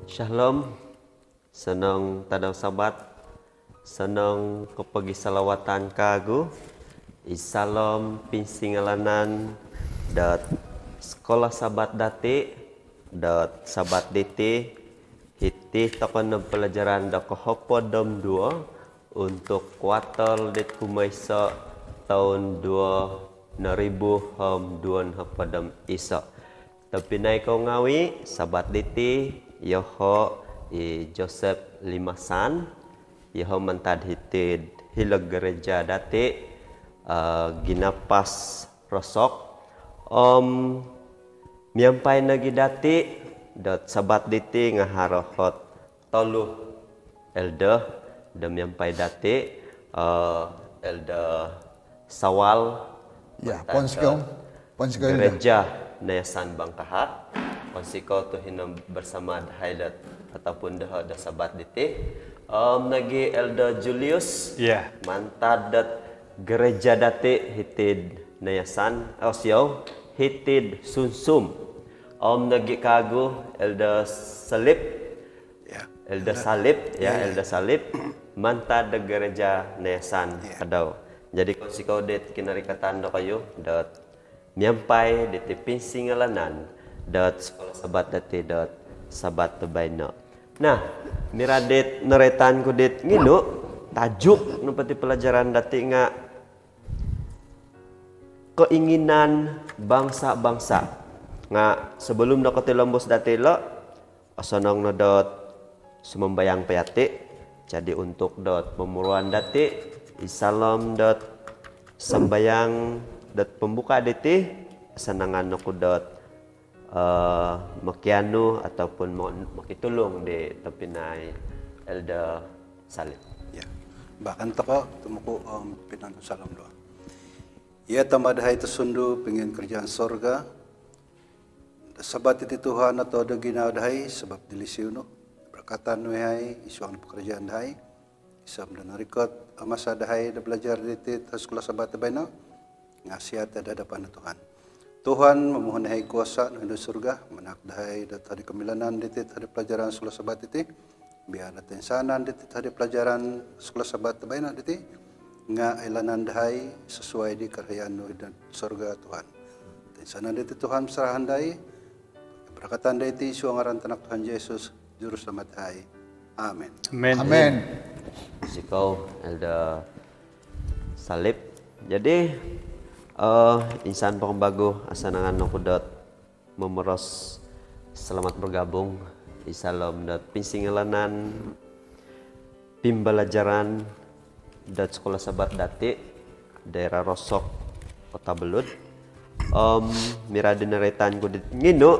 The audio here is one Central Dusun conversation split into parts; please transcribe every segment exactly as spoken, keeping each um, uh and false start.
Shalom, sanang tadau Sabat, sanang kopogisalawatan kawagu id saalom pinsingilaan dot Sekolah Sabat dati dot Sabat diti. Hiti tokou no pelajaran do kohopod om duo untuk kuartal dit kumoiso toun duo noribu om duo nohopod om iso. Tobpinai kou ngawi, Sabat diti yoho i Joseph Limasan, yoho mantad hiti'd hilo gereja dati, eh, Ginapas Rosok. Om miampai nogi dati dot Sabat diti nga haro ot tolu elder do miampai dati, eh, Elder Sawal, Ya, mantad pounsikou, dot pounsikou, Elder. Gereja Nayasan Bangkahat. Pounsikou tu hino bersama dahai dot ataupun doho do Sabat diti. Om nogi Elder Julius, Ya. mantad dot gereja dati hiti'd Nayasan, oh, siou, hiti'd Sunsum. Om nogi kawagu Elder Salib, Ya. Elder Salib, ya, Ya, ya. Elder Salib, mantad do gereja Nayasan Ya. Kadau. Jadi, pounsikou dit kinorikatan dokoyu dot miampai diti pinsingilaan dot Sekolah Sabat dati dot Sabat do baino. Nah, mirad dit noroitan ku dit nginu, tajuk nopo ti pelajaran dati nga keinginan bangsa-bangsa. Nga sebelum do kotilombus dati lo, osonong no dot sumambayang po yati. Jadi untuk dot momuruan dati id saalom dot sambayang dot pembuka diti, asanangan oku dot, eh, mokianu ataupun mo-, mokitulung di tobpinai Elder Salib. Ya. Bah, kanou tokou tumuku om pinantu saalom doa. Ya Tama dahai tosundu, pingin kerajaan sorga, Sabat iti Tuhan, otood o ginawo dahai sabab di lisi nu. Barakatan nu yahai id suang pekerjaan dahai. Isai om do norikot o masa dahai do belajar diti Sekolah Sabat do baino nga siat id hadapan nu Tuhan. Tuhan, momohon yahai kuasa nu hilo'd sorga, manahak dahai do tadi komilanan diti tadi pelajaran Sekolah Sabat iti. Biar do toinsanan diti tadi pelajaran Sekolah Sabat do baino diti nga oilaan dahai sesuai di korohian nu hilo'd sorga, Tuhan. Toinsanan diti Tuhan, pasarahan dahai, barakatan dahai id suang ngaran Tanak Tuhan Yesus, Juruselamat dahai. Amin. Amin. Amin. Pounsikou, Elder Salib. Jadi, eh, insan po kembagu, asanangan oku dot momoros selamat bergabung id saalom dot pinsingilaan pimbalajaran dot Sekolah Sabat dati, daerah Rosok, Kota Belud. Om mirad di noroitan ku dit nginu,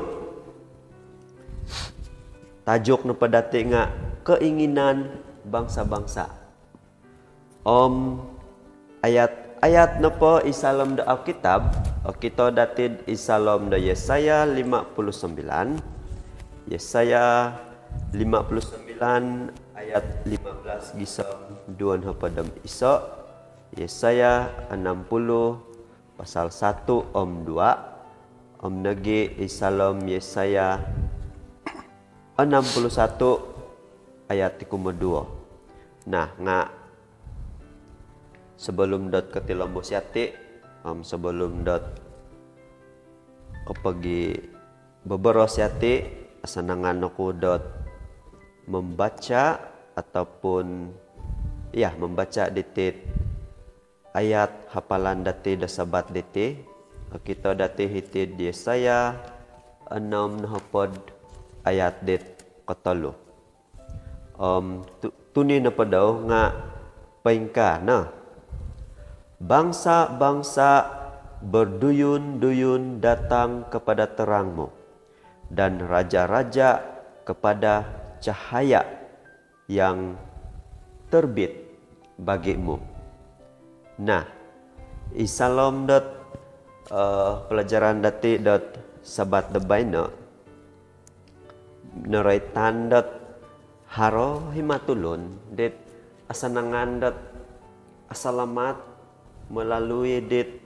tajuk nopo dati nga keinginan bangsa-bangsa. Om ayat-ayat nopo id saalom do Alkitab, okito dati id saalom do Yesaya lima puluh sembilan, Yesaya lima puluh sembilan ayat lima belas gisom duo nohopod om iso, Yesaya enam puluh pasal satu om dua, om nogi id saalom Yesaya enam puluh satu ayat di kumoduo. Nah, nga sebelum dot kotilombus yati, om sebelum dot kopogiboboros yati, asanangan oku dot membaca ataupun, ya, membaca diti ayat hafalan dati do Sabat diti. Okito dati hiti'd Yesaya onom nohopod ayat dit kotolu. Om tu-, tuni nopo dau nga poingkaa no. Bangsa-bangsa berduyun-duyun datang kepada terang-Mu, dan raja-raja kepada cahaya yang terbit bagi-Mu. Nah, id saalom dot, eh, pelajaran dati dot Sabat do baino, noroitan dot haro hima tulun dit asanangan dot asalamat melalui dit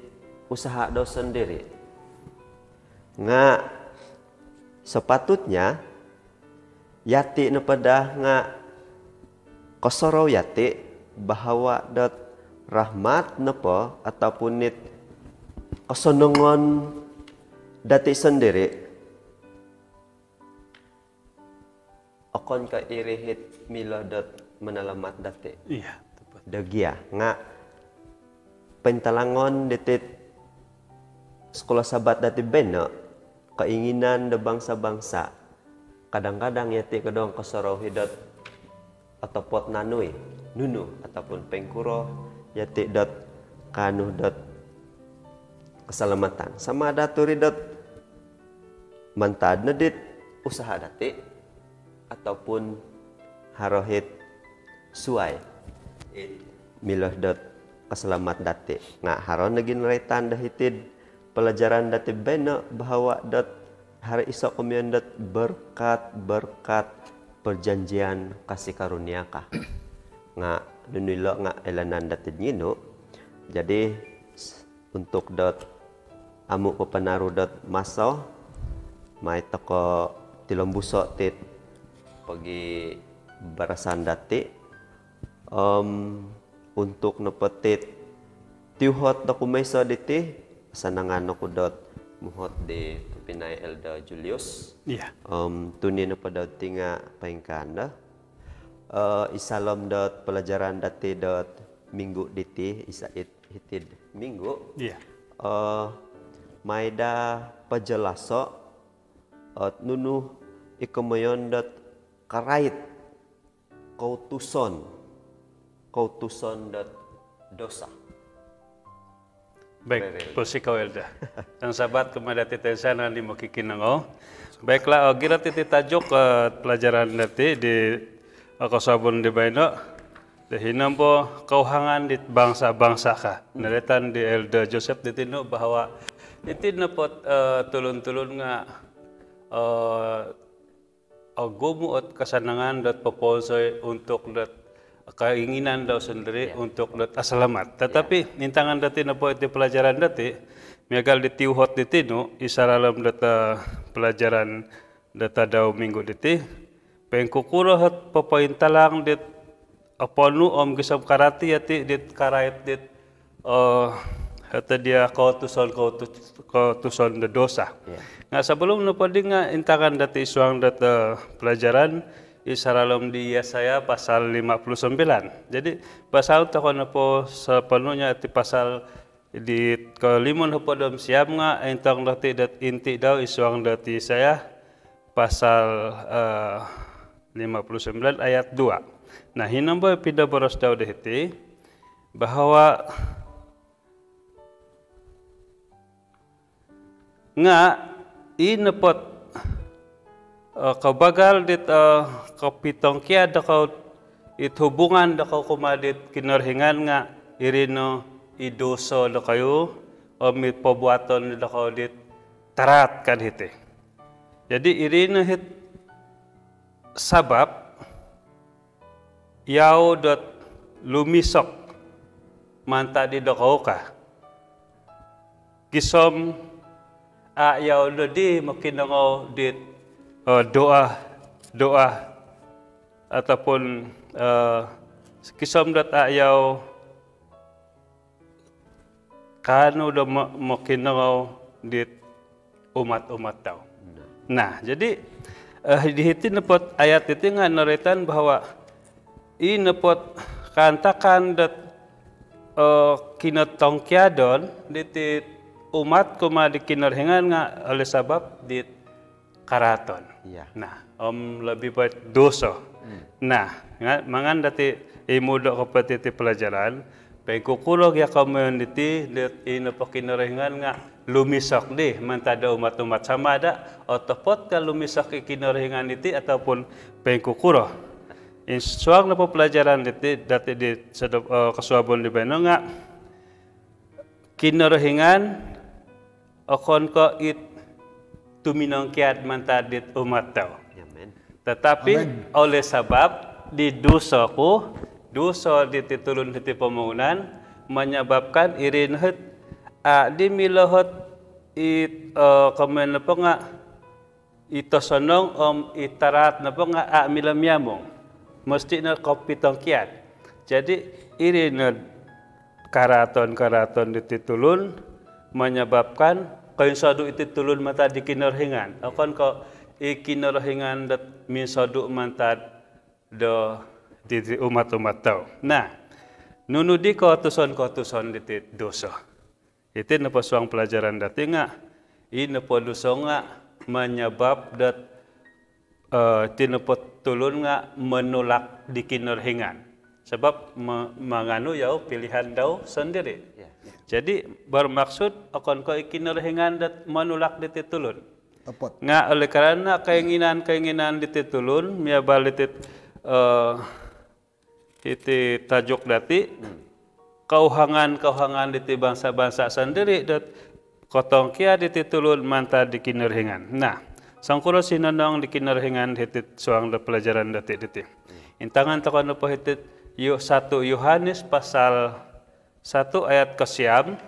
usaha dau sendiri. Nga sepatutnya Yati nopo daa nga kosorou yati bahawa dot rahmat nopo ataupun it kosonongon dati sondiri, okon ko iri it milo dot manalamat dati. Iya, tepat. Do gia nga pointalangon diti Sekolah Sabat dati baino, keinginan do bangsa-bangsa. Kadang-kadang yati kodong kosorou i dot otopot nanu i, nunu ataupun poingkuro yati dot kaanu dot keselamatan. Sama ada turi dot mantad no dit usaha dati ataupun haro it suai it milo dot keselamat dati. Nga haro nogi noroitan do hiti'd pelajaran dati baino bahawa dot haro iso komoyon dot berkat-berkat perjanjian kasih karunia ka. Nga nunu ilo nga oilaan dati nginu. Jadi s- untuk dot amu papanaru dot maso, mai tokou tilombuso tit pogibarasan dati. Om untuk nopo tit tiuhot do kumoiso diti, asanangan oku dot muhot di tobpinai Elder Julius. Iya. Om tuni nopo dot tinga poingkaa do, eh, id saalom dot pelajaran dati dot minggu diti, id sa- it- hiti'd minggu. Iya. Eh, mai daa pojelaso, eh, nunu i komoyon dot karait koutuson, koutuson dot dosa. Baik, pounsikou Elder. Om sabat kumaa dati toinsanan di mokikinongou. Baiklah, eh, ogirot iti tajuk, eh, pelajaran dati di, eh, kosuabon di baino. Di hinombo kouhangan di bangsa-bangsa ka. Noroitan di Elder Joseph di tinu bahawa iti nopo, eh, tulun-tulun nga, eh, ogumu ot kasanangan dot poponsoi untuk dot keinginan dau sendiri, ya, untuk dot asalamat. Tetapi, ya, intangan dati nopo iti pelajaran dati, miagal di tiuhot di tinu, id saalom dot, eh, pelajaran dot tadau minggu diti, poingkukuro ot popointalang dit oponu om gisom karati yati dit karait dit, eh, hata dia koutuson, koutus-, koutuson do dosa. Ya. Nga sebelum nopo di nga intangan dati id suang dot, eh, pelajaran id saalom di Yesaya pasal lima puluh sembilan. Jadi, basao tokou nopo sepenuhnya iti pasal di kolimo nohopod om siam nga intong dati dot inti dau id suang dot Yesaya pasal, eh, lima puluh sembilan ayat dua. Nah, hinombo pinoboros dau do hiti bahawa nga i nopo ot, eh, kabagal dit, eh, kopitongkiad dokoyu it hubungan dokoyu kumaa dit Kinorohingan nga iri no i duso dokoyu om i perbuatan dokoyu dit taraat ka hiti. Jadi iri no it sabab yau dot lumisok mantad di dokoyu ka. Gisom a yau nodi mokinongou dit, eh, doa, doa ataupun, eh, gisom dot a yau kaanu do mo-, mokinongou dit umat-umat dau. Nah, jadi, eh, di hiti nopo ot ayat diti nga noroitan bahawa i nopo ot kaantakan dot, eh, kinotongkiadon diti umat kumaa di Kinorohingan nga oleh sabab dit karaaton. Iya. Nah, om lebih baik duso. Hmm. Nah, nga-, mangan dati imudo kopoti iti pelajaran, poingkukuro gia komoyon diti, dit i nopo Kinorohingan nga lumisok di mantad do umat-umat, sama ada otopot ka lumisok i Kinorohingan diti ataupun poingkukuro. Id suang nopo pelajaran diti, dati di sodop-, eh, kosuabon di baino nga Kinorohingan okon ko it tuminongkiad mantad dit umat dau. Amen. Tetapi, amen, oleh sabab di duso ku, duso diti tulun hiti pomogunan, menyebabkan iri no it, a, di milo ot it, eh, komoyon nopo nga i tosonong om i taraat nopo nga a' milo miamung. Mesti no kopitongkiad. Jadi, iri no karaaton-karaaton diti tulun menyebabkan koinsodu iti tulun mantad di Kinorohingan. Okon ko i Kinorohingan dot minsodu mantad do diti umat-umat dau. Nah, nunu di kootuson-kootuson diti duso? Iti nopo suang pelajaran dati nga, i nopo duso nga menyebab dot, eh, iti nopo tulun nga menolak di Kinorohingan. Sebab me-, manganu yau pilihan dau sendiri. Ya. Jadi, bermaksud okon ko i Kinorohingan dot menolak diti tulun. Tepat. Nga oleh kerana keinginan-keinginan diti tulun, miagal diti, eh, iti tajuk dati, hmm, kauhangan-kauhangan diti bangsa-bangsa sendiri dot kotongkiad diti tulun mantad di Kinorohingan. Nah, songkuro sinonong di Kinorohingan hiti suang do pelajaran dati diti. Intangan tokou nopo hiti Yo-, satu Yohanes pasal satu ayat kosiam,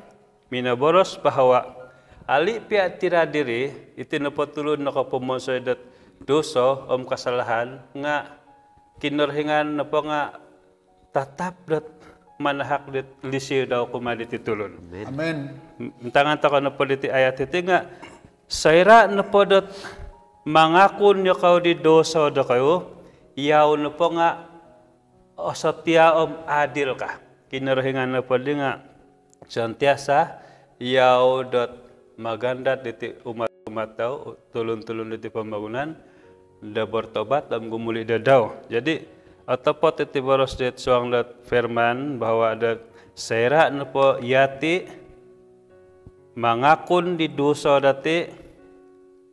minoboros bahawa ali pia tira diri, iti nopo tulun nokopomonsoi dot duso om kesalahan, nga Kinorohingan nopo nga tatap dot manahak dit lisi dau kumaa diti tulun. Amin. Amin. Intangan tokou nopo diti ayat iti nga, soira nopo dot mangakun yokou di duso dokoyu, yau nopo nga o setia om adil ka. Kinorohingan nopo di nga sentiasa yau dot magandad diti umat-umat dau, tulun-tulun diti pomogunan, do bertobat om gumuli do dau. Jadi, otopot iti boros dit suang dot firman bahawa dot soira nopo yati mangakun di duso dati,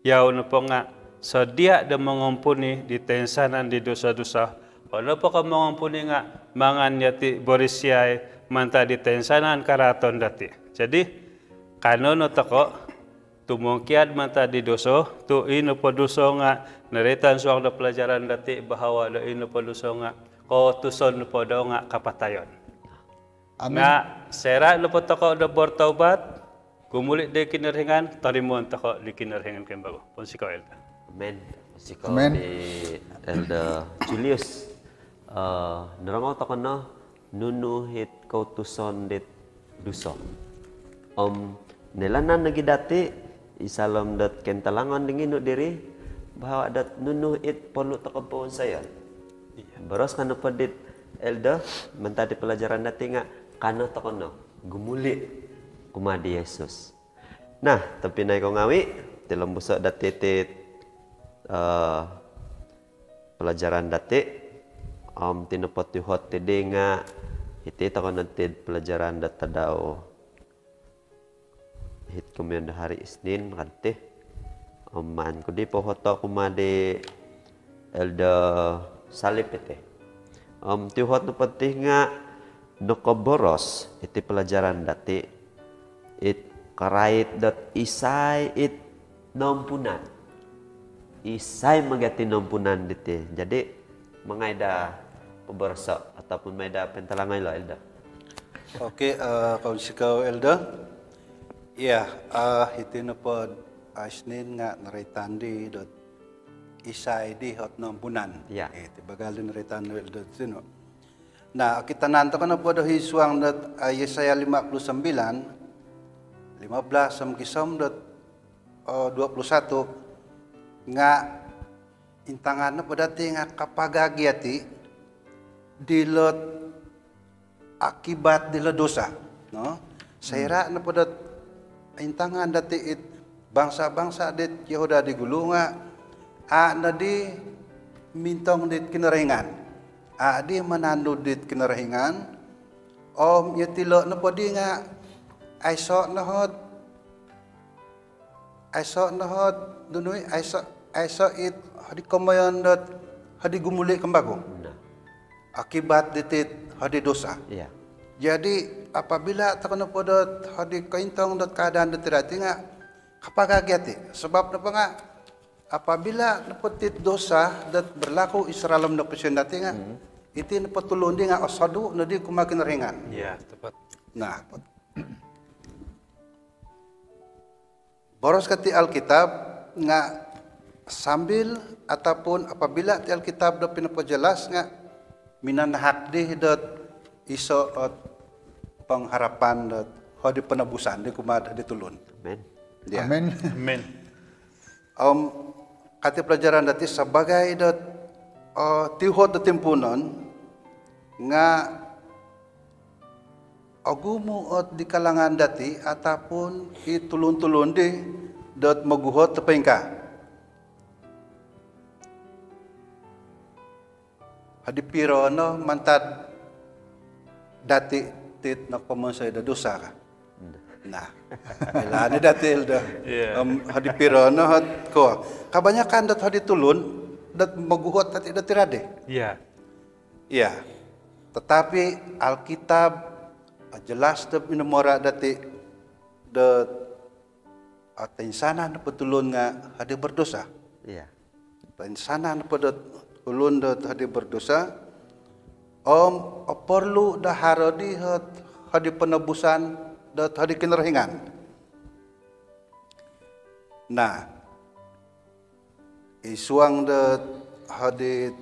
yau nopo nga sedia do mengampuni di toinsanan di duso-duso. Okon nopo ko mengampuni nga mangan yati borisiai mantad di toinsanan karaaton dati. Jadi, kanou no tokou tumongkiad mantad di duso, tu i nopo duso nga noroitan suang do pelajaran dati bahawa do i nopo duso nga kootuson nopo dau nga kapatayon. Amin. Nga soira nopo tokou do bertobat, gumuli di Kinorohingan, torimoon tokou di Kinorohingan kembagu. Pounsikou, Elder. Amin. Pounsikou, Amin, di Elder Julius. Eh, norongou tokou no nunu it kootuson dit duso. Om noilaan nogi dati id saalom dot kointalangon di nginu diri bahawa dot nunu it perlu tokou powonsoyon. Iya. Boros ka nopo dit Elder mantad di pelajaran dati nga kanou tokou no gumuli kumaa di Yesus. Nah, tobpinai kou ngawi, tilombuso dati iti, eh, pelajaran dati. Om iti nopo tuhot diti nga, iti tokou no iti pelajaran do tadau hiti komoyon do hari Isnin kan ti. Om maan ku di pohuto kumaa di Elder Salib iti. Om tuhot nopo diti nga nokoboros iti pelajaran dati it karait dot isai it nompunan. Isai ma gia ti nompunan diti. Jadi, mangai da poboroso ataupun mai da pointalangai lo, Elder. Okey, eh, pounsikou, Elder. Iya, eh, iti nopo, eh, Isnin nga noroitan di dot isai di ot nompunan. Iya. Eh, iti bagal di noroitan Elder sino. Nah, okitanan tokou nopo do id suang dot, eh, Yesaya lima puluh sembilan, lima belas om gisom dot, eh, dua puluh satu, nga intangan nopo dati nga kapagagi ati dilo akibat dilo dosa, no? Soira nopo dot intangan dati it bangsa-bangsa dit Yehuda di gulu nga a nodi mintong dit Kinorohingan, a di mananud dit Kinorohingan, om yotilo nopo di nga aiso no ot, aiso no ot, nunu i, aiso, aiso it hodi komoyon dot hodi gumuli kembagu. Nah. Akibat diti hodi dosa. Iya. Jadi, apabila tokou nopo dot hodi kointong dot keadaan dot iri dati nga kapagagi ati. Sebab nopo nga, apabila nopo iti dosa dot berlaku id saalom do koposion dati nga, hmm, iti nopo tulun di nga osodu nodi kumaa Kinorohingan. Iya, tepat. Nah, boros ka ti Alkitab nga sambil ataupun apabila ti Alkitab do pinopojelas nga minanahak di dot iso ot pengharapan dot hodi penebusan di kumaa di tulun. Amin. Ya. Amin. Amin. Om kati pelajaran dati sebagai dot, eh, tiuhot do timpuunon nga ogumu ot di kalangan dati ataupun i tulun-tulun di dot moguhot do poingkaa. Hodi piro no mantad dati tit nokomonsoi do dosa ka? Nah, ilo ni dati, Elder. Ya. Om hodi piro no hot ko. Kebanyakan dot hodi tulun dot moguhot dati dot iradi. Ya. Ya. Tetapi Alkitab jelas do minomora dati do, ah, toinsanan nopo tulun nga hodi berdosa. Ya. Toinsanan nopo do tulun do hodi berdosa, om perlu do haro di hot-, hodi penebusan do hodi Kinorohingan. Nah, id suang do hodi,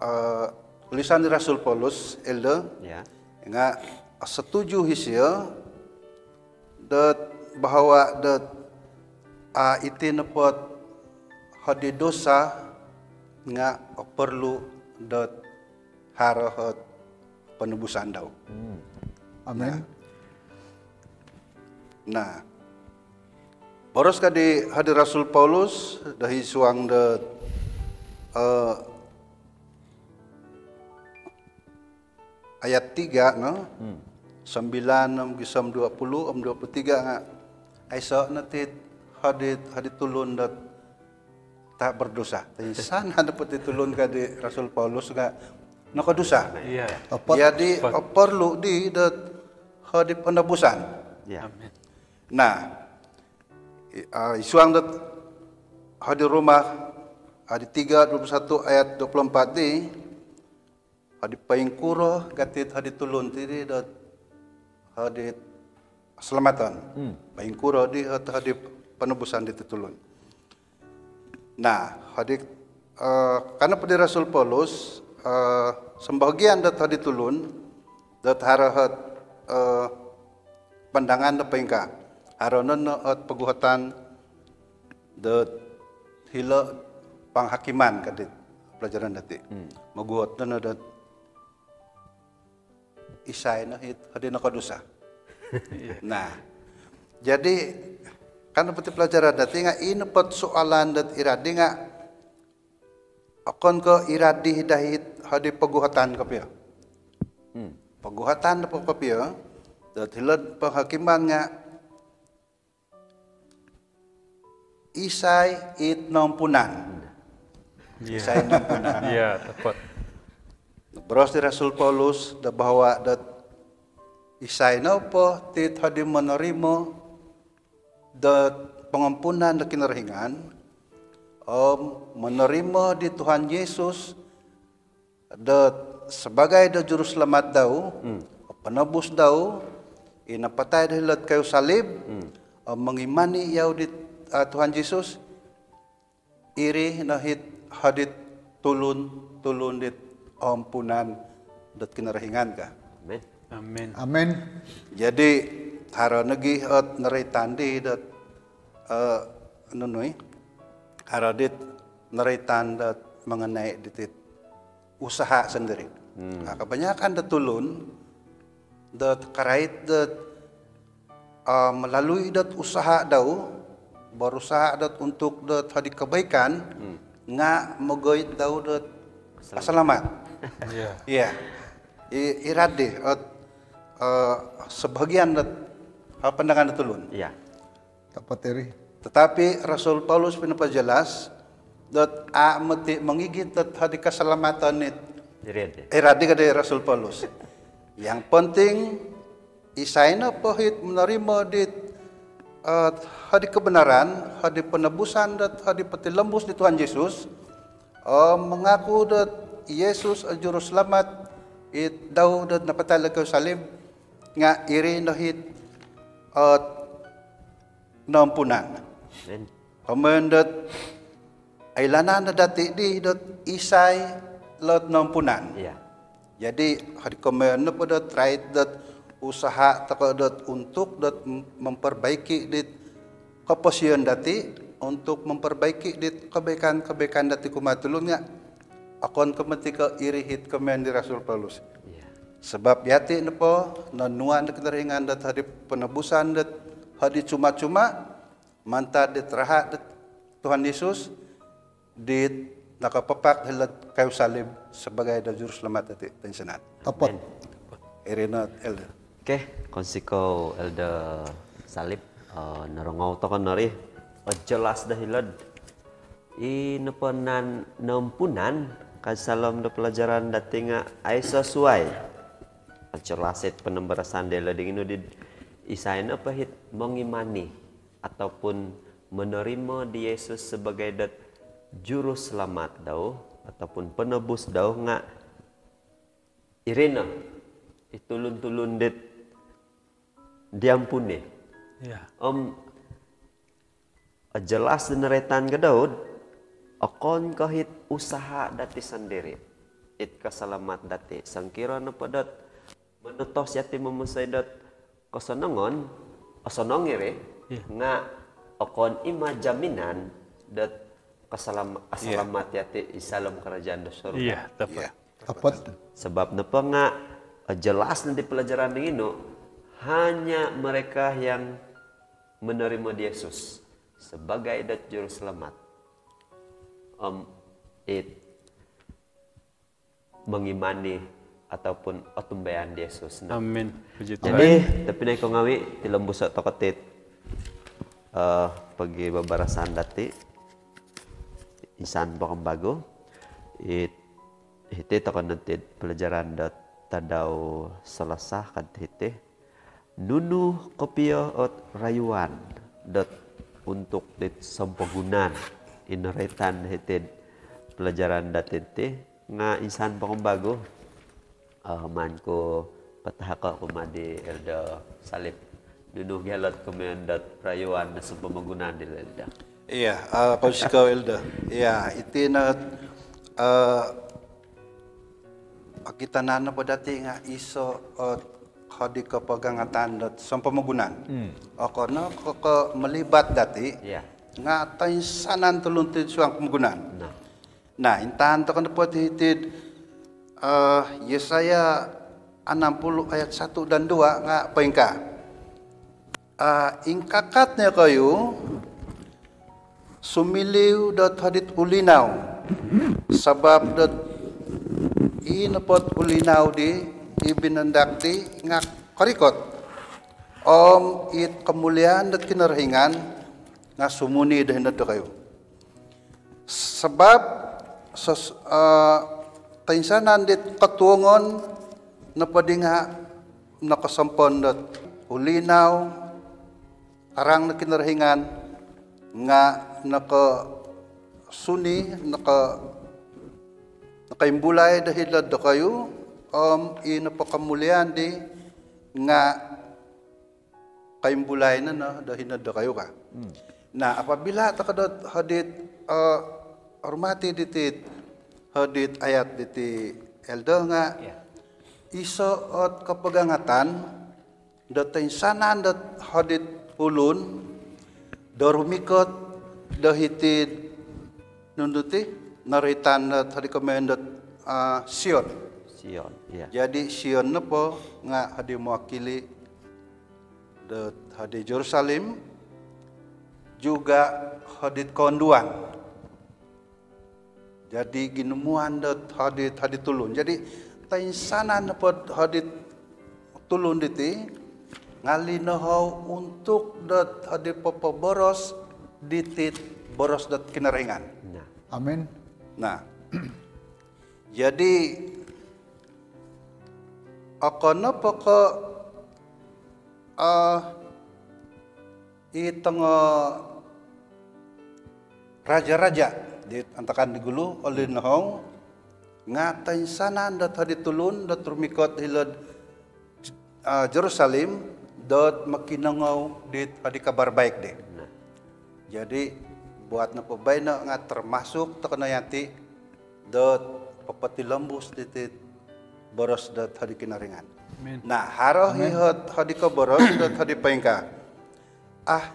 eh, tulisan di Rasul Paulus, Elder, ya, nga setuju isio dot bahawa dot, ah, iti nopo ot hodi dosa nga perlu dot haro ot penebusan dau. Hmm. Amin. Nah. Nah. Boros ka di hodi Rasul Paulus do id suang do, eh, ayat tiga no. Hmm. Sembilan om gisom dua puluh om dua puluh tiga nga aiso no ti hodi, hodi tulun dot tak berdosa. Toinsanan nopo ti tulun ka di Rasul Paulus nga nokodosa. Ya. Tepat. Jadi, tepat, perlu di dot hodi penebusan. Ya. Amin. Nah, i-, ah, id suang dot hodi Roma, hodi tiga dua puluh satu ayat dua puluh empat di, hodi poingkuro ka ti hodi tulun ti di dot hodi keselamatan. Hmm. Poingkuro di hot-, hodi penebusan di tulun. Nah, hodi, eh, ka nopo di Rasul Paulus, eh, sebahagian dot hodi tulun dot haro hot, eh, pandangan do poingkaa. Haro no no ot poguhatan dot hilo penghakiman ka di pelajaran dati. Hmm. Moguhot no no dot isai no it hodi nokodosa. Nah, jadi ka nopo ti pelajaran dati nga i nopo ot soalan dot iradi nga okon ko iradi daa it hodi poguhatan kopio. Hmm. Poguhatan nopo kopio dot hilo'd penghakiman nga isai it noompunan. Ya. Isai it noompunan. Ya, tepat. Boros di Rasul Paulus do bahawa dot isai nopo ti hodi menerima dot pengampunan do Kinorohingan, om menerima di Tuhan Yesus do sebagai do juruselamat dau, hmm, penebus dau, i napatai do hilo'd kayu salib, hmm, om mengimani yau di, ah, Tuhan Yesus, iri no it hodi tulun-tulun dit ampunan dot Kinorohingan ka. Amin. Amin. Amin. Jadi, haro nogi ot noroitan di dot, eh, nunu i, haro dit noroitan dot mengenai dit usaha sendiri. Hmm. Ah, kebanyakan dot tulun dot karait dot, ah, melalui dot usaha dau, berusaha dot untuk dot hodi kebaikan, hmm, nga mogoit dau dot selamat. Selamat. Ya. Ya. I, iradi ot, eh, sebahagian dot, ah, pandangan dot tulun. Ya. Tepat iri. Tetapi Rasul Paulus pinopojelas dot a moti mongigit dot hodi keselamatan it. Iradi. Iradi ka di Rasul Paulus. Yang penting, isai nopo it menerima dit, eh, hodi kebenaran, hodi penebusan dot hodi potilombus di Tuhan Yesus, om mengaku dot Yesus o juruselamat it dau dot napatai hilo'd kayu salib, nga iri no it, eh, noompunan. Amin. Komoyon dot Oilaan no dati di dot isai lot nompunan. Iya. Jadi, hodi komoyon nopo dot rait dot usaha tokou dot untuk dot mem-, memperbaiki dit koposion dati, untuk memperbaiki dit kebaikan-kebaikan dati kumaa tulun nga okon ko moti ko iri it komoyon di Rasul Paulus. Iya. Sebab yati nopo nonuan do Kinorohingan dot hodi penebusan dot hodi cuma-cuma mantad dit raha dot Tuhan Yesus dit nakapapak hilo'd kayu salib sebagai do juruselamat dati toinsanan. Topot. Amin. Iri no, Elder. Okey, kounsikou Elder Salib, eh, norongou tokou no ri, eh, jelas do hilo'd i nopo nan nompunan ka saalom do pelajaran dati nga aiso suai. Jelas it ponimbarasan dilo di nginu di isai nopo it mengimani ataupun menerima di Yesus sebagai dot juruselamat dau ataupun penebus dau nga iri no i tulun-tulun dit diampuni. Iya. Om jelas di noroitan ka Daud, okon ko it usaha dati sendiri it keselamat dati. Songkiro nopo dot monutos yati momonsoi dot kosonongon, osonong iri, Iya. nga okon i ma jaminan dot keselam-, Iya. keselamat yati id saalom kerajaan do surga. Iya, topot. Iya. Topot. Sebab nopo nga, eh, jelas no di pelajaran di nginu, hanya mereka yang menerima di Yesus sebagai dot juruselamat, om it mengimani ataupun otumbayaan di Yesus. Nah. Amin. Puji Tuhan. Jadi, tobpinai ku ngawi, tilombuso tokou iti, eh, pogibabarasan dati insan po kembagu. It-, hiti tokou no iti pelajaran dot tadau Selasa ka hiti. Nunu kopio ot rayuan dot untuk dit sompomogunan i noroitan hiti'd pelajaran dati diti nga insan po kembagu. Eh, maan ku patahako kumaa di Elder Salib. Nunu gia lot komoyon dot rayuan do sompomogunan di Elder. Iya, eh, kounsikou Elder. Iya, iti no, eh, okitanan nopo dati nga iso ot hodi kopogangatan dot sompomogunan. Hmm. Okon no ko, ko melibat dati, Iya. nga toinsanan tulun ti suang pomogunan. Nah. Nah, intaan tokou nopo hiti'd, eh, Yesaya enam puluh ayat satu dan dua nga poingkaa. Ah, ingkakat no ikoyu sumiliu dot hodi'd ulinau, sabab dot i nopo't ulinau di i binandak di nga korikot, om it kemuliaan dot Kinorohingan nga sumuni do hino dokoyu. Sabab ses-, eh, toinsanan dit kotuongon nopo di nga nokosompon dot ulinau, tarang do Kinorohingan, nga nokosuni, noko-, nokoimbulai do hilo'd dokoyu, om i nopo kemuliaan di nga koimbulai no, no, do hino dokoyu ka. Hmm. Nah, apabila tokou dot hodi'd, eh, hormati diti, hodi'd ayat diti Elder nga, Ya. iso ot kopogangatan, do toinsanan dot hodi'd tulun, do rumikot, do hiti'd nunu ti, noroitan dot hodi komoyon dot, ah, Sion. Sion, ya. Jadi Sion nopo nga hodi mewakili dot hodi Jerusalem, juga hodi'd koonduan. Jadi ginumuan dot hodi'd, hodi'd tulun. Jadi toinsanan nopo'd hodi'd tulun diti, nga linohou untuk dot hodi popoboros diti'd boros dot Kinorohingan. Nah. Amin. Nah. Jadi, okon nopo ko, eh, i tongo raja-raja di antakan di gulu, olinohou, nga toinsanan dot hodi tulun dot rumikot hilo'd, ah, Jerusalem, dot mokinongou dit hodi kabar baik di. Nah. Jadi, Buat nopo baino nga termasuk tokou no yati dot popotilombus diti boros dot hodi Kinorohingan. Amin. Nah, haro Amin. Ihot hodi ko boros dot hodi poingkaa. Ah,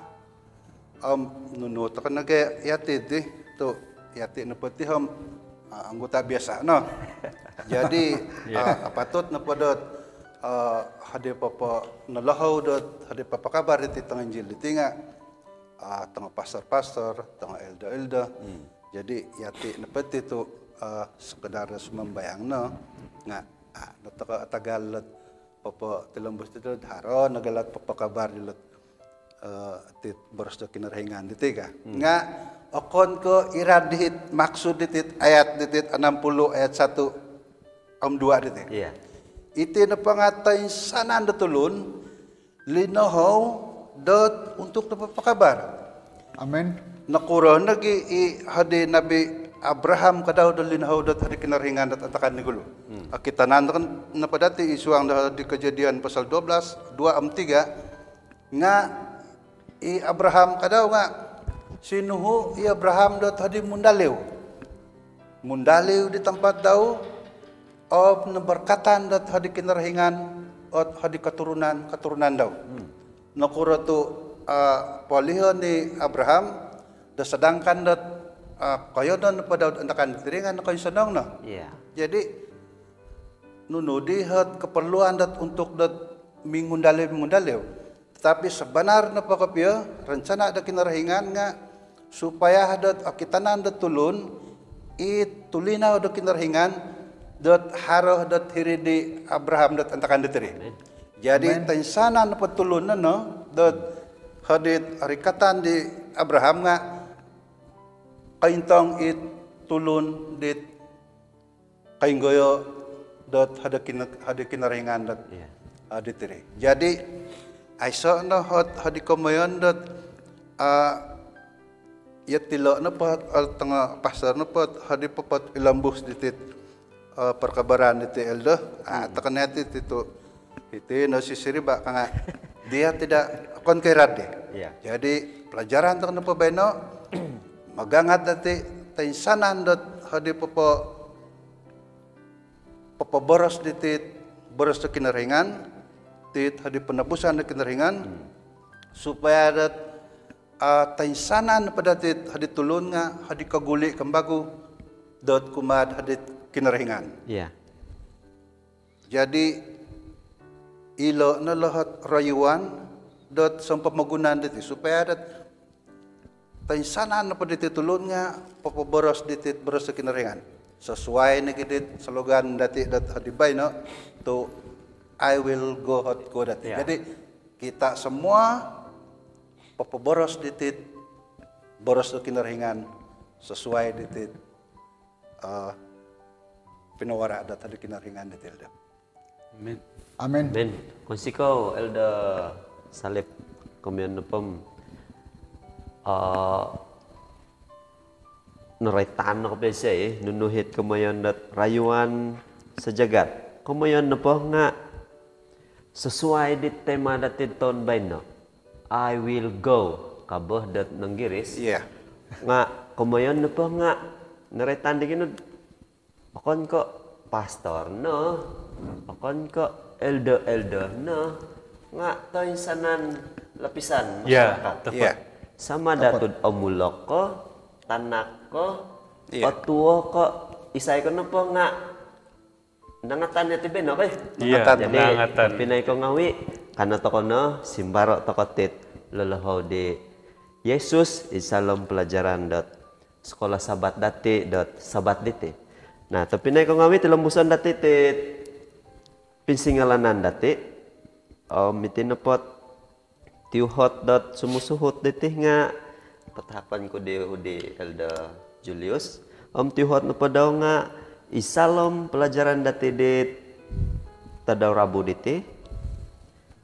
om nunu tokou no gia yati ti tu yati nopo ti om ah, anggota biasa no. Jadi yeah. Ah, apatut nopo dot ah, hodi popo nolohou dot hodi papakabar diti tongo Injil diti nga ah, tongo pastor-pastor, tongo elder-elder. Hmm. Jadi yati nopo ti tu ah, sekedar sumambayang no nga ah, no tokou atagal dot popotilombus ti tu haro no gia dot papakabar dilo dot eh, tit boros do Kinorohingan diti ka. Hmm. Nga okon ko irad dihit maksud ditit ayat ditit enam puluh ayat satu om dua diti. Iya. Iti nopo nga toinsanan do tulun linohou dot untuk do papakabar. Amin. Nokuro nogi i hodi Nabi Abraham kadau do linohou dot hodi Kinorohingan dot antakan di gulu. Hmm. Okitanan nopo dati i suang do hodi Kejadian pasal dua belas, dua om tiga, nga i Abraham kadau nga sinuhu i Abraham dot hodi mundaliu. Mundaliu di tampat dau, om noberkatan dot hodi Kinorohingan, ot hodi keturunan, keturunan dau. Hmm. Nokuro tu ah, polihon i Abraham, do sedangkan dot ah, koiyonon nopo dau antakan diri nga nokoinsonong no. Iya. Jadi nunu dihot keperluan dot untuk dot mingundaliu-mingundaliu. Tetapi sebenar nopo kopio, rencana do Kinorohingan nga supaya dot okitanan dot tulun i tulinau do Kinorohingan dot haro dot hiri di Abraham dot antakan dot hiri. Amin. Jadi Amin. Toinsanan nopo tulun no dot hodi orikatan di Abraham nga kointong i tulun dit koinggoyo dot hodi Kino-, hodi Kinorohingan dot Iya. Ah, dot hiri. Jadi aiso no hot hodi komoyon dot ah, yatilo nopo hot, ah, tongo pastor nopo hot hodi popotilombus ditit ah, perkabaran diti elder. Ah, Hmm. Tokou no yati ti tu iti no sisiriba ka nga dia tidak okon ko irad di. Iya. Jadi pelajaran tokou nopo baino magangat dati toinsanan dot hodi popo popoboros ditit boros do Kinorohingan, tit hodi penebusan do Kinorohingan, Hmm. supaya dot ah, toinsanan po dati hodi tulun nga hodi koguli kembagu dot kumaa hodi Kinorohingan. Iya. Jadi ilo no lohot royuan dot sompomogunan diti supaya dot toinsanan nopo diti tulun nga popoboros ditit boros do Kinorohingan. Sesuai nogi dit slogan dati dot hodi baino tu I will go hot ko dati. Ya. Jadi kita semua popoboros ditit boros do Kinorohingan sesuai ditit ah, pinowara dot hodi Kinorohingan diti elder. Amin. Amin. Amin. Kounsikou Elder Salib, komoyon nopo om ah, noroitan no kopio isio, eh, nunu it komoyon dot rayuan sejagat. Komoyon nopo nga sesuai di tema dati toun baino. I will go, ka bo dot Inggiris. Iya. Nga komoyon nopo nga noroitan di kinu, okon ko pastor no, okon ko elder-elder no, nga toinsanan lapisan Ya, masyarakat. Tepat. Iya. Sama Tepat. Datud omulok ko, tanak ko, Iya. otuo ko, isai ko nopo nga nangatan yati baino, kai? Iya, Nangatan. Jadi, nangatan. Tobpinai ko ngawi, kanou tokou no, simbaro tokou tit lolohou di Yesus id saalom pelajaran dot Sekolah Sabat dati dot Sabat diti. Nah, tobpinai ko ngawi, tilombuson dati tit pinsingilaan dati. Om iti nopo ot tiuhot dot sumusuhut diti nga patahakon ku di, di Elder Julius. Om tiuhot nopo dau nga id saalom pelajaran dati di tadau Rabu diti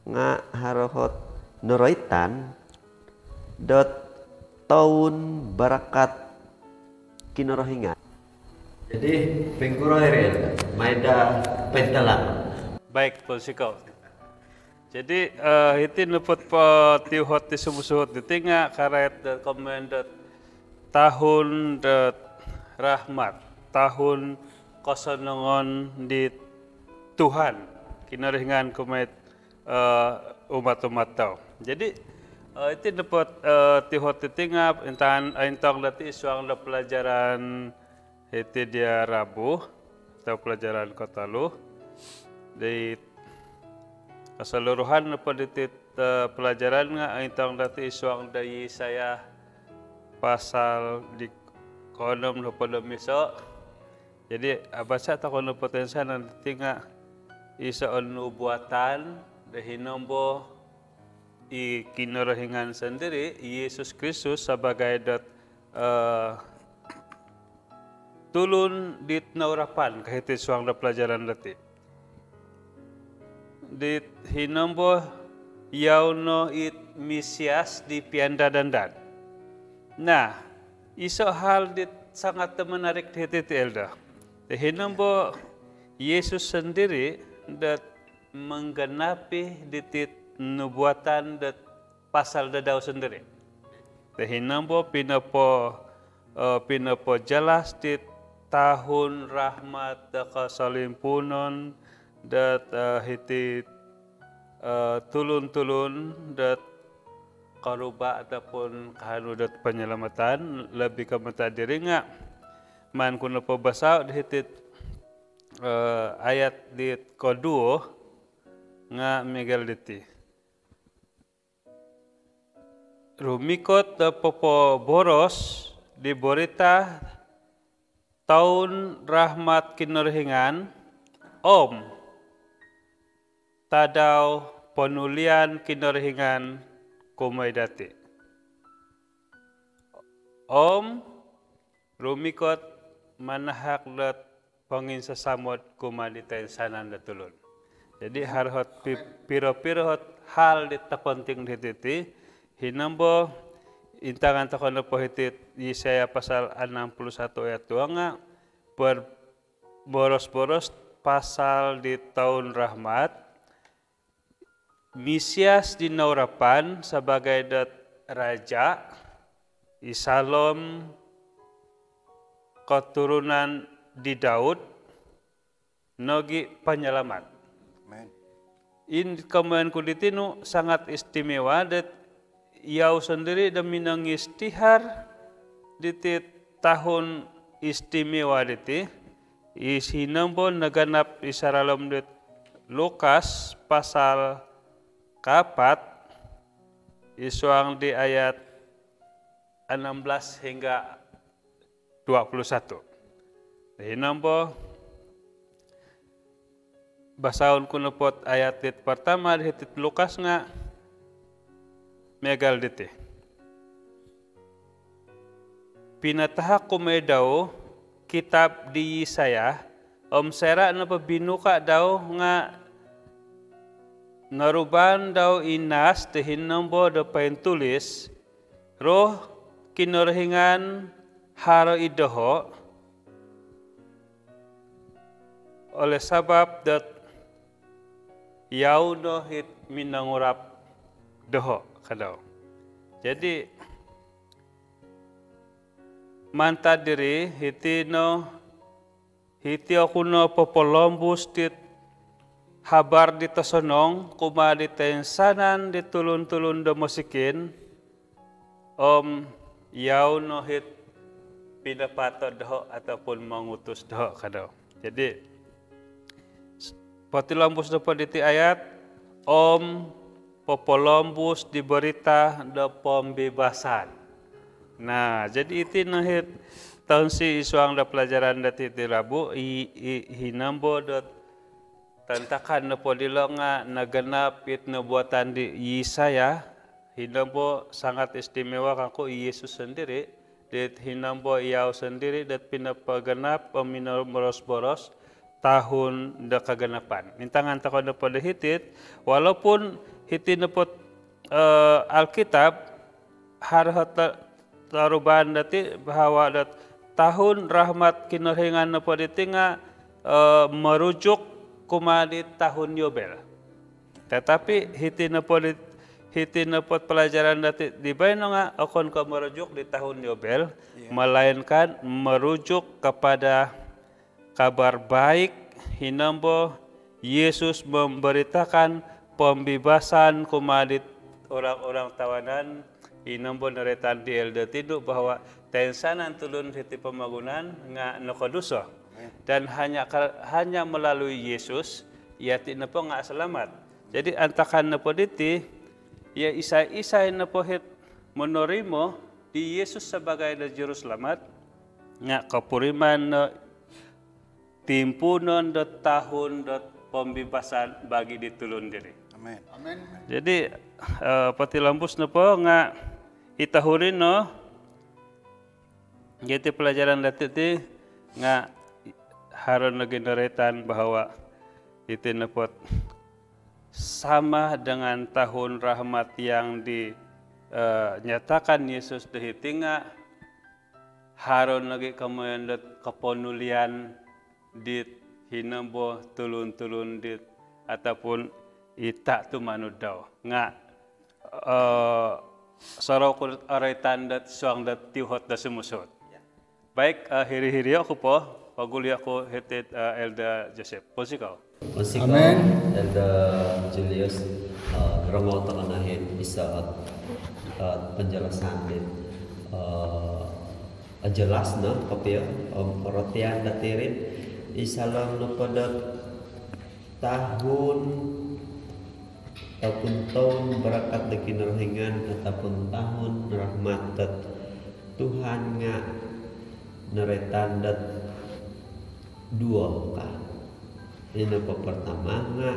nga haro ot noroitan dot toun barakat Kinorohingan. Jadi, poingkuro iri, Elder? Mai daa pointalang. Baik, pounsikou. Jadi, eh, iti nopo ot po tiuhot di sumusuhut diti nga karait do komoyon dot tahun dot rahmat, tahun kosonongon di Tuhan Kinorohingan kumaa it, eh, umat-umat dau. Jadi, eh, iti nopo, eh, tuhot diti nga intangan, intong dati id suang do pelajaran hiti dia Rabu atau pelajaran kotolu. Di keseluruhan nopo diti, eh, pelajaran nga intong dati id suang do Yesaya pasal di koonom nohopod om iso. Jadi, abasa tokou nopo toinsanan diti nga iso o nubuatan do hinombo i Kinorohingan sendiri, Yesus Kristus sebagai dot, eh, tulun dit naurapan ka hiti id suang do pelajaran dati. Dit hinombo yau no it Mesias di piandadan. Nah, iso hal dit sangat menarik hiti ti, Elder. Di hinombo Yesus sendiri dot menggenapi ditit nubuatan dot pasal do dau sendiri. Di hinombo pinopo, eh, pinopojelas dit tahun rahmat do kosolimpuunon dot, eh, hiti, eh, tulun-tulun dot koruba ataupun kaanu dot penyelamatan, lebih ke mantad diri nga maan ku nopo basao di hitit, eh, ayat dit koduo nga miagal diti. Rumikot do popoboros di berita toun rahmat Kinorohingan om tadau ponulian Kinorohingan kumaa dati. Om rumikot manahak dot ponginsasamod kumaa di toinsanan do tulun. Jadi, haro ot pi-, piro-piro ot hal di toponting di hiti ti, hinombo intangan tokou nopo hiti Yesaya pasal enam puluh satu ayat dua nga berboros-boros pasal di toun rahmat, Mesias di naurapan sebagai dot raja, id saalom keturunan di Daud, nogi penyelamat. Amin. Id komoyon ku diti nu sangat istimewa dot yau sendiri do minongistihar diti tahun istimewa diti, id hinombo naganap id saralom dit Lukas pasal kaapat, id suang di ayat enam belas hingga dua puluh satu. Di hinombo, basaon ku nopo ot ayat dit pertama di hitit Lukas nga miagal diti. Pinatahak kumaa dau kitab di Yesaya, om soira nopo binuka dau nga norubaan dau i nas di hinombo do pointulis, Roh Kinorohingan haro id doho, oleh sabab dot yau no it minongurap doho, ka dau. Jadi, mantad diri, hiti no, hiti oku no popolombus dit habar dit osonong kumaa di toinsanan di tulun-tulun do mosikin, om yau no it pinapato doho ataupun mongutus doho, ka dau. Jadi, s-, potilombus nopo diti ayat, om popolombus di berita do pembebasan. Nah, jadi iti no it tonsi id suang do pelajaran dati di Rabu, i, i, hinombo dot tantakan nopo dilo nga naganap it nubuatan di Yesaya, hinombo sangat istimewa kangku i Yesus sendiri, dit hinombo yau sendiri dot pinopoganap om minoboros-boros tahun do kaganapan. Intangan tokou nopo do hiti, walaupun hiti nopo, eh, Alkitab, haro ot torubaan dati bahawa dot tahun rahmat Kinorohingan nopo diti nga, eh, merujuk kumaa di tahun Yobel. Tetapi hiti nopo di, hiti nopo pelajaran dati di baino nga okon ko merujuk di tahun Yobel, melainkan merujuk kepada kabar baik hinombo Yesus memberitakan pembebasan kumaa di orang-orang tawanan. Hinombo noroitan di Elder Tidu bahwa toinsanan tulun hiti pomogunan nga nokoduso. Dan hanya kar-, hanya melalui Yesus, yati nopo nga selamat. Jadi antakan nopo diti, ya isai-isai nopo hiti menerima di Yesus sebagai do juruselamat, nga kopuriman no timpuunon dot tahun dot pembebasan bagi di tulun diri. Amin. Amin. Jadi, eh, potilombus nopo nga i tahun dino, jadi pelajaran dati ti nga haro nogi noroitan bahawa iti nopo sama dengan tahun rahmat yang di, eh, nyatakan Yesus do hiti nga haro nogi komoyon dot koponulian dit hinombo tulun-tulun dit ataupun i tumanud dau. Nga, eh, sorou ku dot oroitan dot suang dot tiuhot do sumusuhut. Baik, eh, hiri-hiri oku po, poguli oku hiti, eh, Elder Joseph. Pounsikou. Pounsikou, Amin. Elder Julius, eh, norongou tokou no hiti iso, eh, penjelasan di, eh, jelas no kopio om orotian dati iri id saalom nopo dot tahun ataupun toun barakat do Kinorohingan ataupun tahun rahmat dot Tuhan nga noroitan dot duo ka. Ino po pertama nga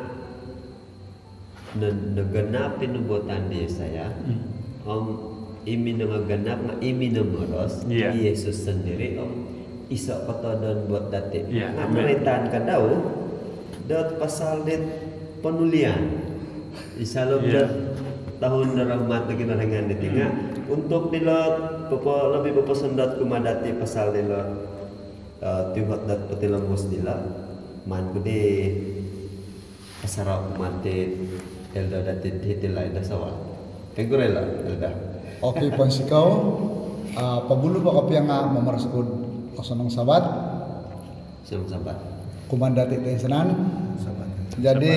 no-, nogonop i nubuatan di Yesaya. Hmm. Om i minogonop nga i minomoros, iya, i Yesus sendiri, om iso kotodon buat dati. Iya, nga amin. Noroitan ka dau dot pasal dit ponulian id saalom, iya, dot tahun do rahmat do Kinorohingan diti nga. Hmm. Untuk dilo popo-, lebih poposondot kumaa dati pasal dilo, eh, tiuhot dot potilombus dilo, maan ku di pasarahon kumaa di Elder dati hiti laid do sawal. Poingkuro ilo, Elder? Okey, pounsikou. Ah, pogulu po kopio nga momoros oku do osonong Sabat. Osonong Sabat. Kumaa dati toinsanan. Sabat. Jadi,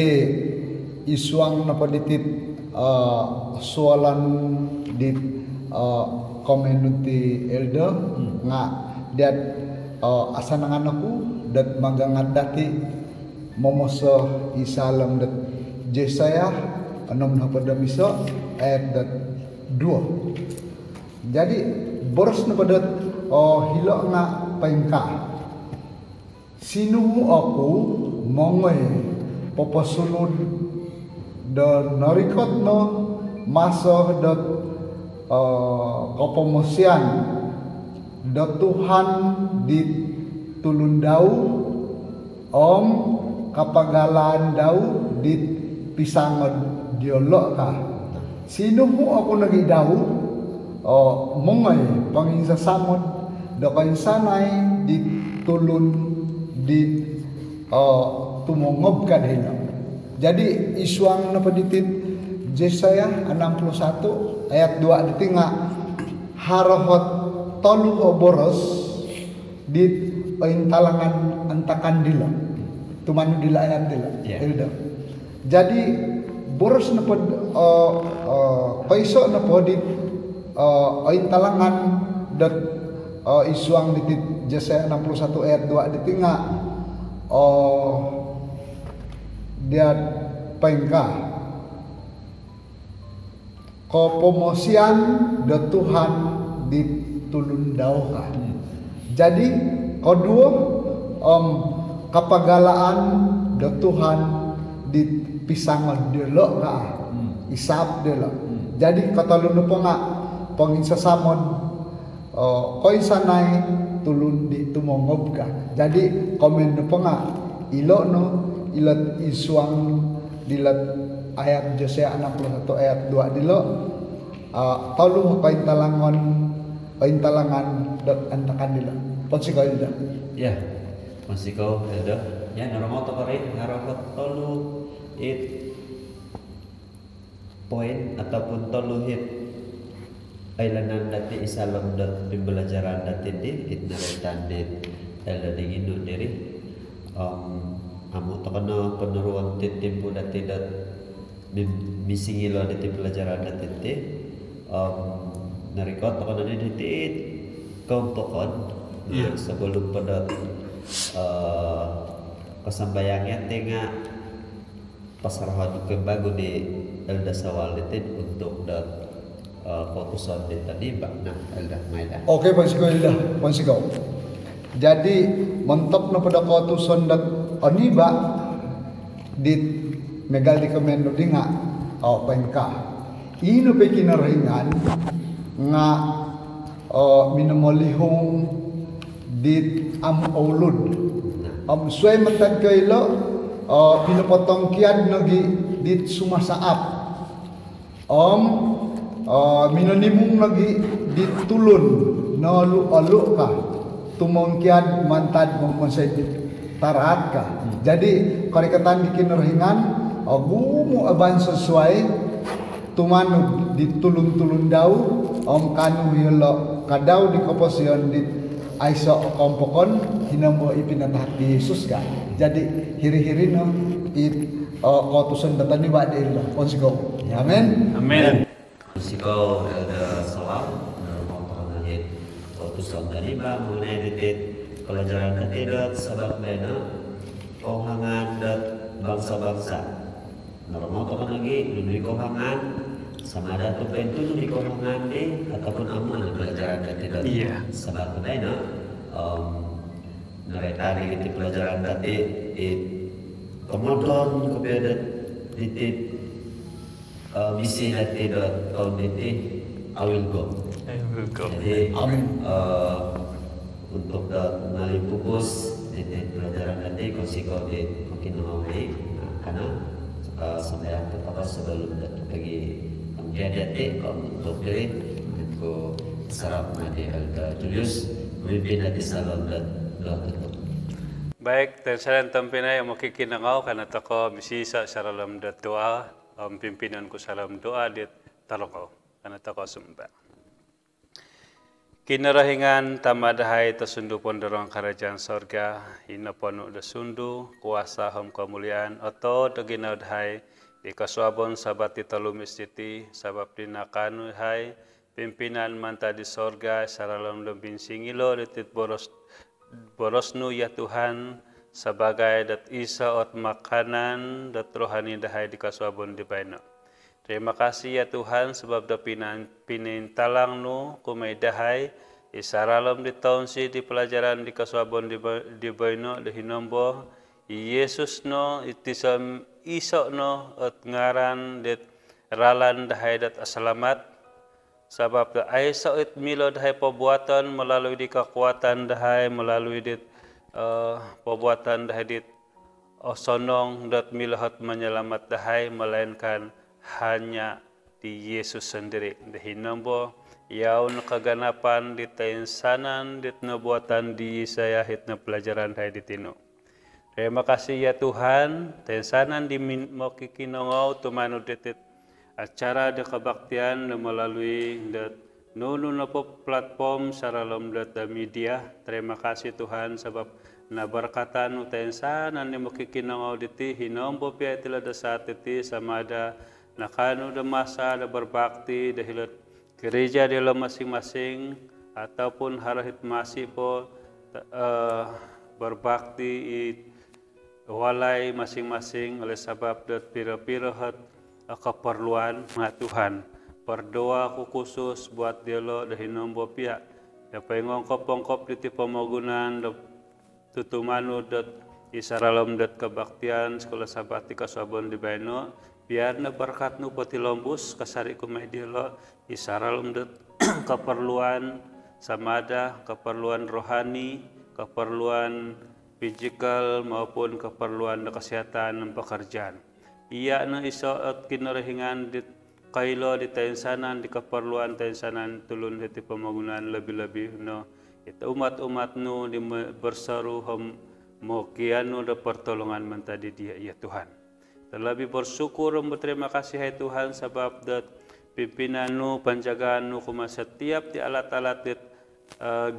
id suang nopo diti, ah, sualan di, ah, comment di Elder, hmm, nga dia, ah, asanangan oku dot magangat dati momoso id saalom dot Yesaya onom nohopod om iso ayat dot duo. Jadi, boros nopo dot, oh, hilo nga poingkaa. Sinuhu oku mongoi poposulud do norikot no maso dot, eh, kopomosian do Tuhan di tulun dau, om kapagalaan dau dit pisangod diolo ka. Sinuhu oku nogi dau, o, mongoi ponginsasamod do koinsanai dit tulun dit, o, tumongob ka dilo. Jadi, id suang nopo diti Yesaya enam puluh satu ayat dua diti nga haro ot tolu o boros dit ointalangan antakan dilo. Tumanud dilo ayat dilo. Ya. Elder. Jadi, boros nopo, eh, eh, koiso nopo di, eh, ointalangan dot, eh, id suang diti Yesaya enam puluh satu ayat dua diti nga, eh, dia poingkaa. Kopomosian do Tuhan di tulun dau ka. Hmm. Jadi, koduo, om, kapagalaan do Tuhan di pisangod diolo ka. Hmm. Isap diolo. Hmm. Jadi, kotolu nopo nga ponginsasamod, oh, koinsanai tulun di tumongob ka. Jadi, comment nopo nga ilo no, ilo id suang dilo ayat Yesaya enam puluh satu ayat dua dilo, ah, tolu kointalangan, kointalangan dot antakan dilo. Pounsikou, Elder. Ya, pounsikou, Elder. Ya, norongou tokou iri, haro ot tolu it poin ataupun tolu it oilaan dati id saalom dot pembelajaran dati di, it naraitan di Elder Dinginu diri. Om amu tokou no ponuruon ti timpu dati dot mim-, misingilo diti pelajaran dati ti. Om norikot tokou no di diti koompokon. Iya. Nah, sebelum po dot, eh, kasambayang yati nga, pasarahon ku kembagu di Elder Sawal diti untuk dot, eh, kootuson di toniba. Nah, Elder, mai daa. Okey, pounsikou, Elder. Pounsikou. Jadi, montok nopo do kootuson dot oniba dit miagal di komoyon nu di nga, oh, poingkaa. I nopo i Kinorohingan nga, oh, minomolihung dit amu oulud. Om suai mantad koilo, oh, pinopotongkiad nogi dit sumasaap. Om, oh, minonimung nogi dit tulun noolu-olu ka tumongkiad mantad momonsoi dit taraat ka. Jadi, korikatan di Kinorohingan, oh, ogumu o bansos suai tumanud di tulun-tulun dau, om kaanu yolo kadau di koposion di aiso koompokon, hinombo i pinatahak di Yesus ka. Jadi, hiri-hiri no it, eh, kootuson dot oniba di Elder. Pounsikou. Amin. Amin. Pounsikou Elder Sawal, norongou tokou no it kootuson toniba mengenai diti pelajaran dati dot Sabat baino, kouhangan dot bangsa-bangsa. Norongou tokou nogi nunu i kouhangan, sama ada tu pointunu di kouhangan di, ataupun amu no pelajaran dati dot, iya, Sabat baino. Om, naraitan di diti pelajaran dati, it, komodon kopio dot diti, eh, misi dati dot toun diti, I will go. I will go. Jadi, amin, eh, untuk dot malimpupus diti pelajaran dati, pounsikou di mokinongou di. Nah, kanou, eh, sambayang tokou sebelum dot pogi om dia dati, om untuk diri, ku sarap madi Elder Julius, memimpin dati saalom dot doa tutup. Baik, toinsanan tompinai om mokikinongou, kanou tokou misiso saalom dot doa, om pimpinon ku saalom doa dit tolongou. Kanou tokou sumamba. Kinorohingan Tama dahai, tosundu poindorong karajaan sorga, i noponu do sundu, kuasa om komuliaan, otod do ginawo dahai di kosuabon Sabat di tolumis diti, sabab di nakaanu dahai pimpinan mantad di sorga, saalom do minsingilo diti boros, boros nu ya Tuhan, sabaagi dot iso ot makanan dot rohani dahai di kosuabon di baino. Terima kasih ya Tuhan, sabab do pinan-, pinointalang nu kumaa dahai, id saalom di tonsi di pelajaran di kosuabon di ba-, di baino, do hinombo i Yesus no, it iso, iso no ot ngaran dit ralan dahai dot asalamat, sabab do aiso it milo dahai pobuaton melalui di kekuatan dahai, melalui dit, eh, pobuaton dahai dit osonong dot milo ot menyelamat dahai, melainkan hanya di Yesus sendiri. Do hinombo yau no kaganapan di toinsanan dit nobuatan di Yesaya it nopelajaran dahai di tinu. Terima kasih ya Tuhan, toinsanan di min-, mokikinongou tumanud diti acara do kebaktian do melalui do nunu nopo platform saalom dot media. Terima kasih Tuhan, sabab nabarakatan nu toinsanan di mokikinongou diti, hinombo pia iti lo do saat diti, sama ada nakaanu do masa do berbakti do hilo'd gereja diolo masing-masing, ataupun haro it masih po, eh, berbakti id walai masing-masing oleh sabab dot piro-piro ot, eh, keperluan. Nga Tuhan, berdoa ku khusus buat diolo do hinombo pia do poingongkop-ongkop diti pomogunan do tutumanud dot id saalom dot kebaktian Sekolah Sabat di kosuabon di baino, biar no berkat nu potilombus kasari kumaa diolo id saalom dot keperluan, sama ada keperluan rohani, keperluan fizikal, maupun keperluan do kesihatan dan pekerjaan. Iya no iso ot Kinorohingan dit koilo di toinsanan di keperluan toinsanan tulun hiti pomogunan, lebih-lebih no it umat-umat nu di me-, berseru om mokianu do pertolongan mantad dia, ya Tuhan. Terlebih bersyukur om berterima kasih, hai Tuhan, sabab dot pimpinan nu, penjagaan nu kumaa setiap di alat-alat dit, eh,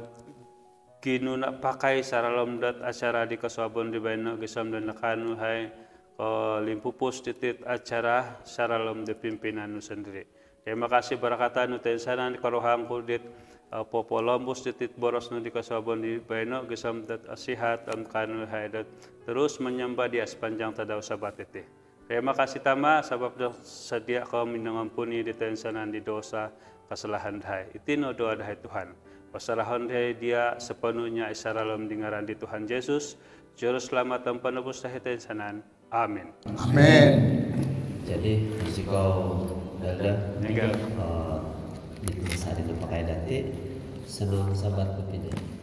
ginuna pakai saralom dot acara di kosuabon di baino gisom dot nakaanu, hai, kolimpupus ditit acara saralom dot pimpinan nu sendiri. Terima kasih, barakatan nu toinsanan di koruhang ku dit, eh, popolombus ditit boros nu di kosuabon di baino gisom dot sihat om kaanu, hai, dot terus menyembah dia sepanjang tadau Sabat iti. Terima kasih, Tama, sabab do sedia ko minongampuni di toinsanan di dosa kesalahan dahai. Iti no doa dahai, Tuhan. Pasarahon dahai dia sepenuhnya id saralom di ngaran di Tuhan Yesus, Juruselamat om Penebus dahai toinsanan. Amin. Amin. Jadi, risiko dada. Enggak. Eh, di masa di pakai dati, senang Sabat kepindah.